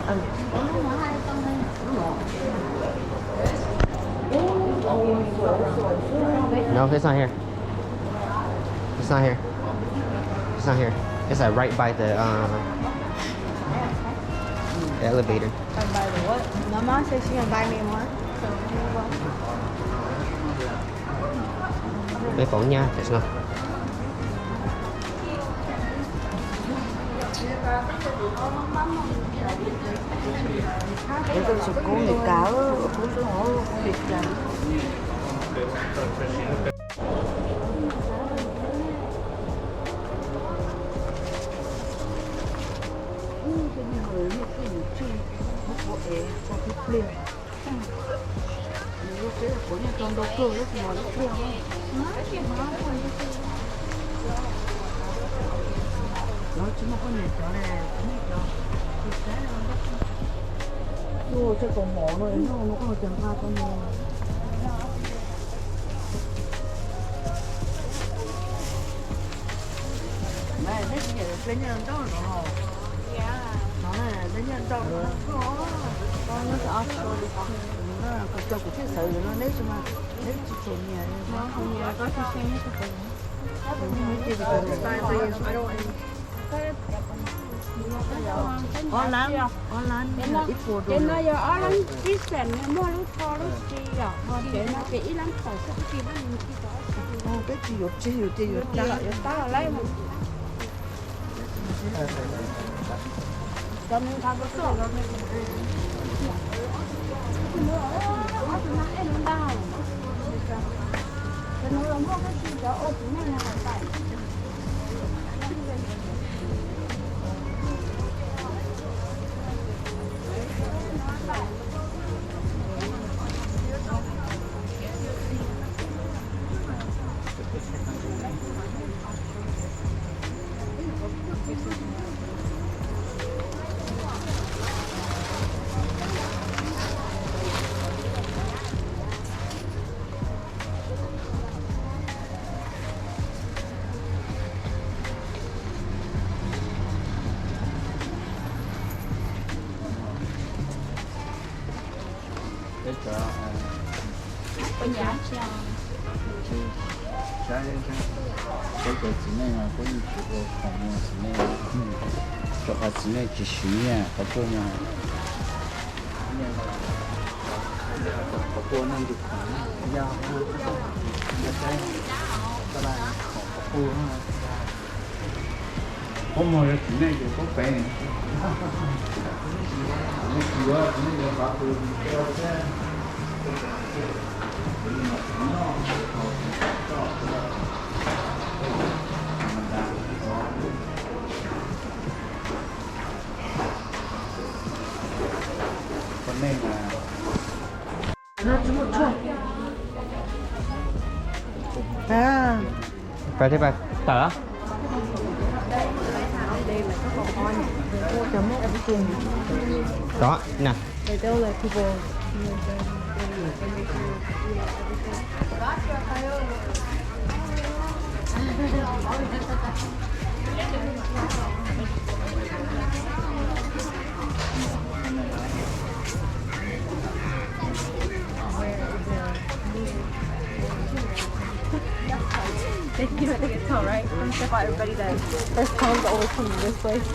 No, it's not here. It's not here. It's not here. It's like right by the uh, the elevator. By the what? My mom said she gonna buy me one. So here you go. Mấy cậu nha, it's not. Ua kub Meskas, ua kub xwb hov, ua Meskas. Neb tsis nyiam ple nyiaj ntau no los? No ne, ple nyiaj ntau no. Kuv coj kuv thiaj xav no, neb tsis mas, neb tsis tshua nyiam. Ob lab, ob lab ib puas rau. Ces no yog ob lab ib xees, muaj lub tsho lub tsi yom, ho ces no ces ib lab tawm xwb, ib tsi lub nws tsis tau. Peb tsis yuav tseg, yuav ces yuav tab, yuav tab lawm. Peb cov, peb cov txiv neej no kuj yeej tsis ua khoom ua txiv neej, rau qhov txiv neej tsis siv nyiaj qhov tuaj no, qhov tuaj noj ntu khoom, yog, yog, khoom qhov tuaj. Paub muag yog txiv neej ces paub peev. Txiv neej tsis yuav, txiv neej yuav qhov twg thiab. Poj neej, tawm. Đó nè. Thank you. I think it's all right. I'm sure everybody that first time always comes to this place.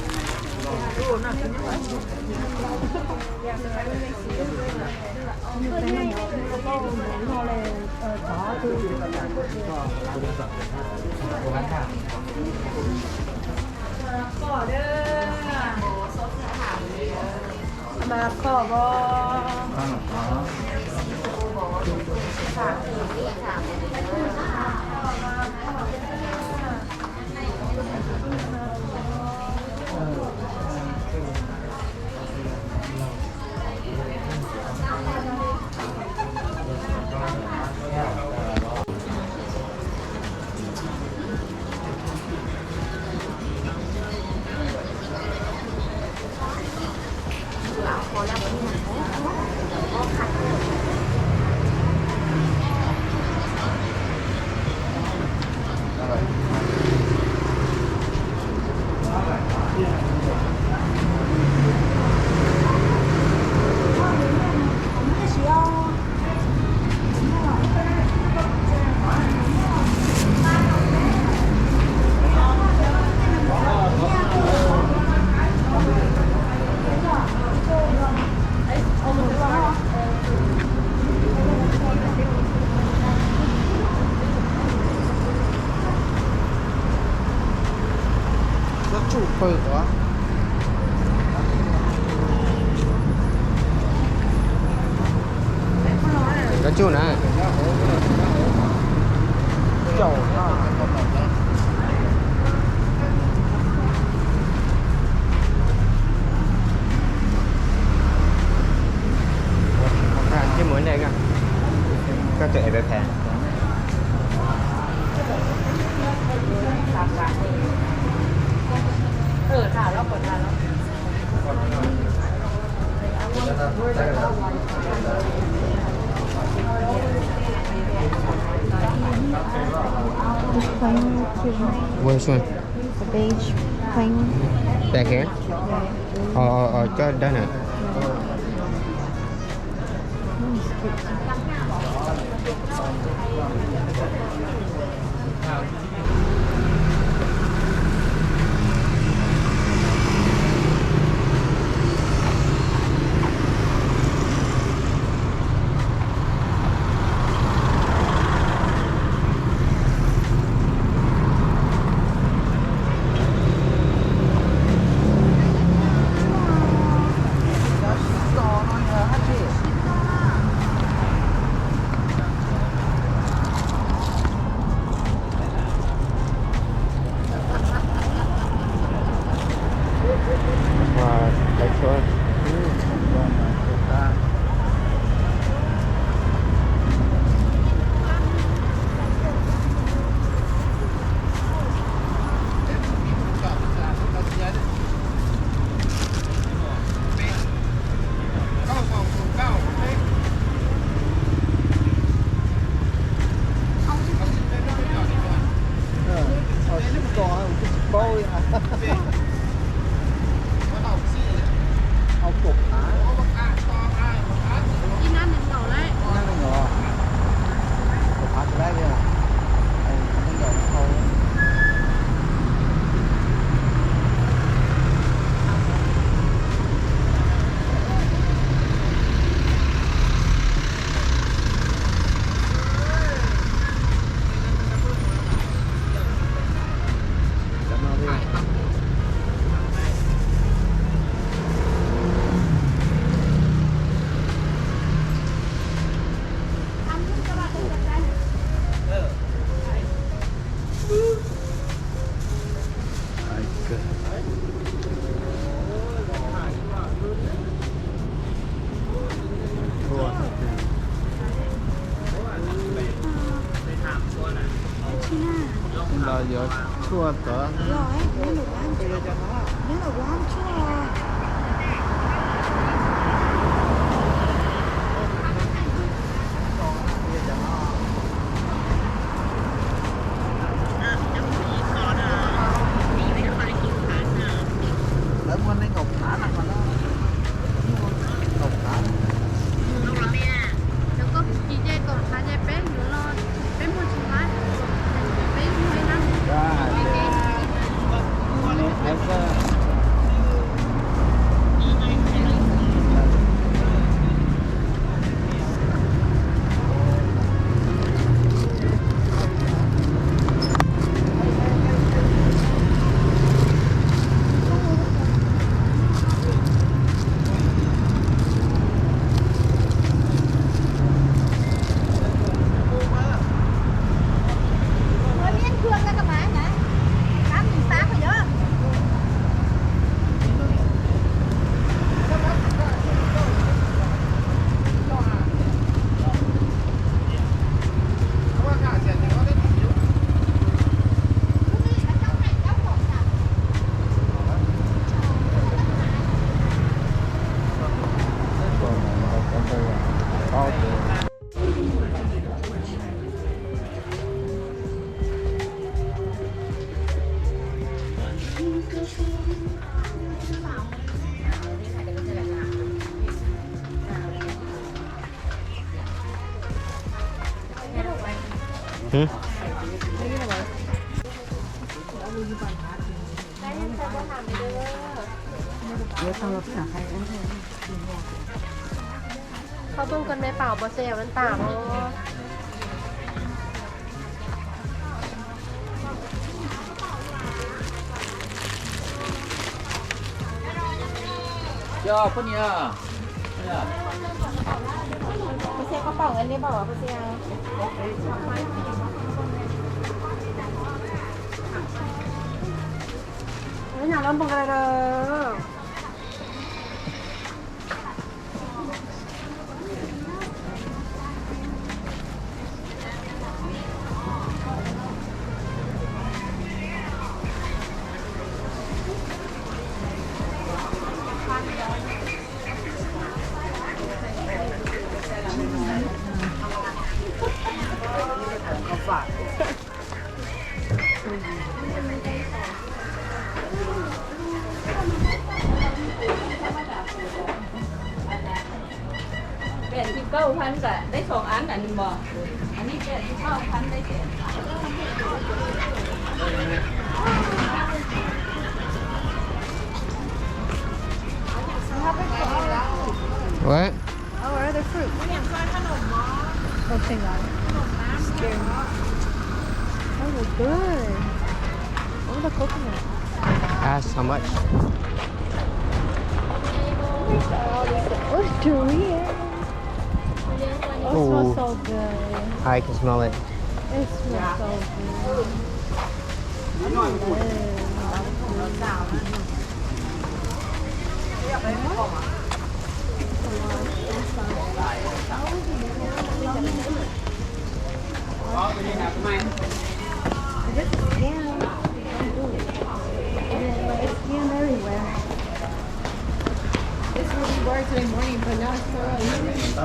Cub na. Koj tus ep phe. Which one? The beige plain one. Back here? Oh, oh, oh, cov dawb na. Ib nab nees nkaum lauj. Ib nab nees nkaum. Los yuav tshuaj tod. Lawv muaj nees nkaum phav na mas no. Nees nkaum phav. Cov koj tsis nce kaum phav ces peb yuav los, peb muaj tsis nqa, peb muaj ib nab. Koj pheej kon me pam pov tseg ua ntawm os. Yog poj niam. Koj pom nws li pom kuv tiag. Ua li no los npog koj lawm. Rẻ thì bao phấn cả, đấy sổ án cả mình bỏ. Anh ấy rẻ thì bao phấn đấy rẻ. What? Oh, our other fruit. Oh, thank God. Scared me. That was good. What was the coconut? Ask how much. Oh, durian. Oh, it smells so good. I can smell it. It smells so good. This is skin. It's skin everywhere. This is what we wore today morning, but now it's so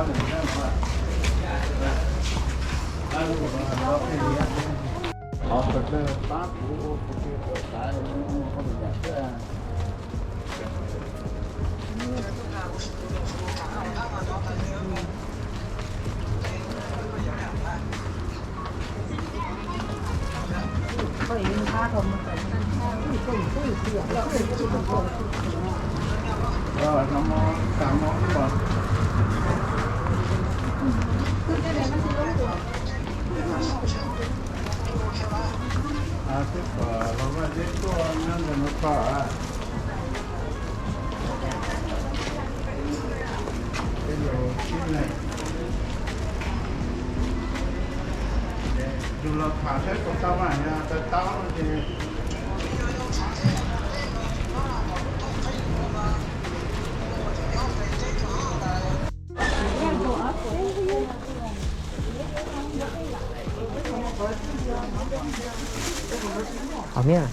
Hauv miab.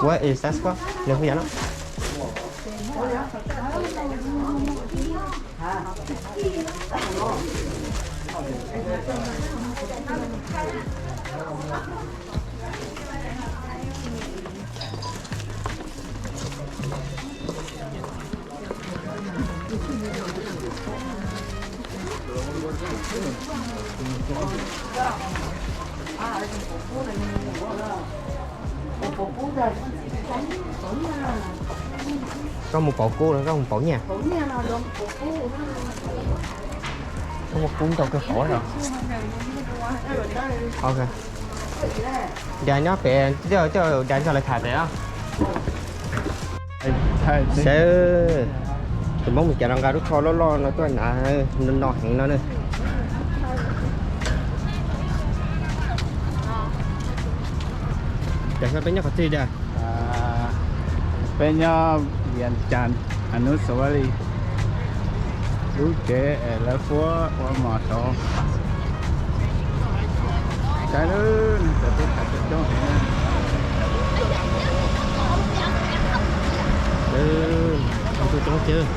What is that squash? Nws hu yam no. Koj mus pauv kub los koj mus pauv nyiaj? Koj muaj kub ntau kawg hauv los? Ok. Dais nyob pem, coj dais nrog lawv tham pem os. Sawv, tus Hmoob Meskas los nqa lub tsho loj loj no tuaj hnav, no heev no na. Tam sim no peb nyob qhov twg tiag? Peb nyob Vias Cas Anusawali, lub tsev es lawv puab ua mos saud. Saib lawm, cov tub tham coob coob heev na. Coob coob tiag.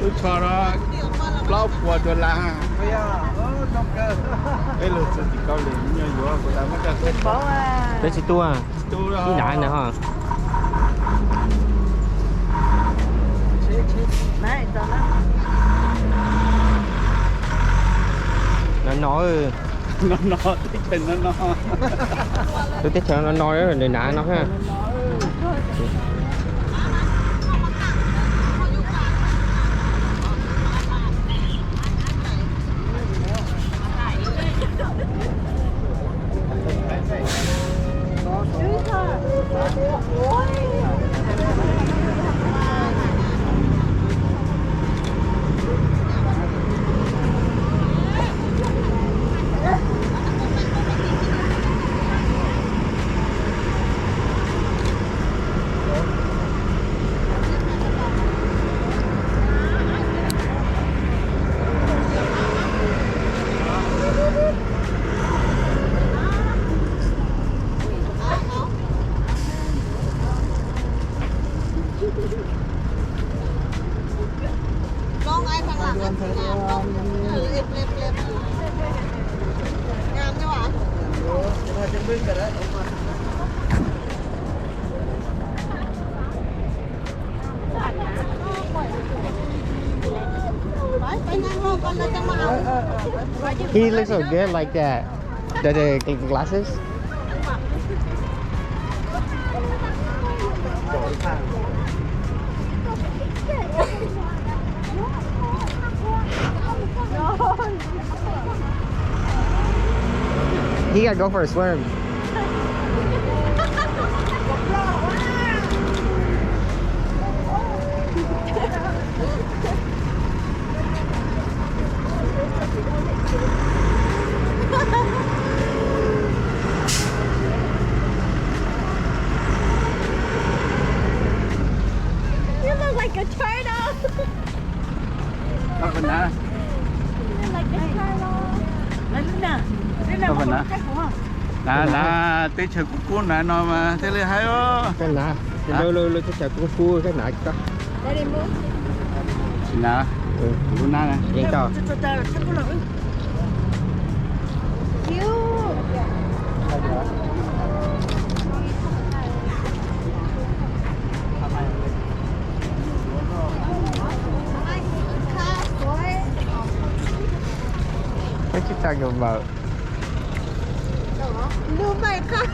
Lub tsho no plaub puas dollar. Peb lug txug tim Kaus Lim nyuag yuav kuv tas muab coj peb tsis tuaj. Ib dav na ho. No no, no no, teb chaws no no, lawv hnav no ha. He looks so good like that. The, the glasses. He gotta go for a swim. You look like a turtle. Koj puas hnav? You look like a turtle. Koj puas hnav? Hnav, hnav, teb chaws kub kub hnav no mas thiaj li haib os. Koj hnav, lawv, lawv teb chaws kub kub koj hnav koj. Tsis hnav, kuv lub hnab na. Yeej tau. What you talking about? Lub npaim qab.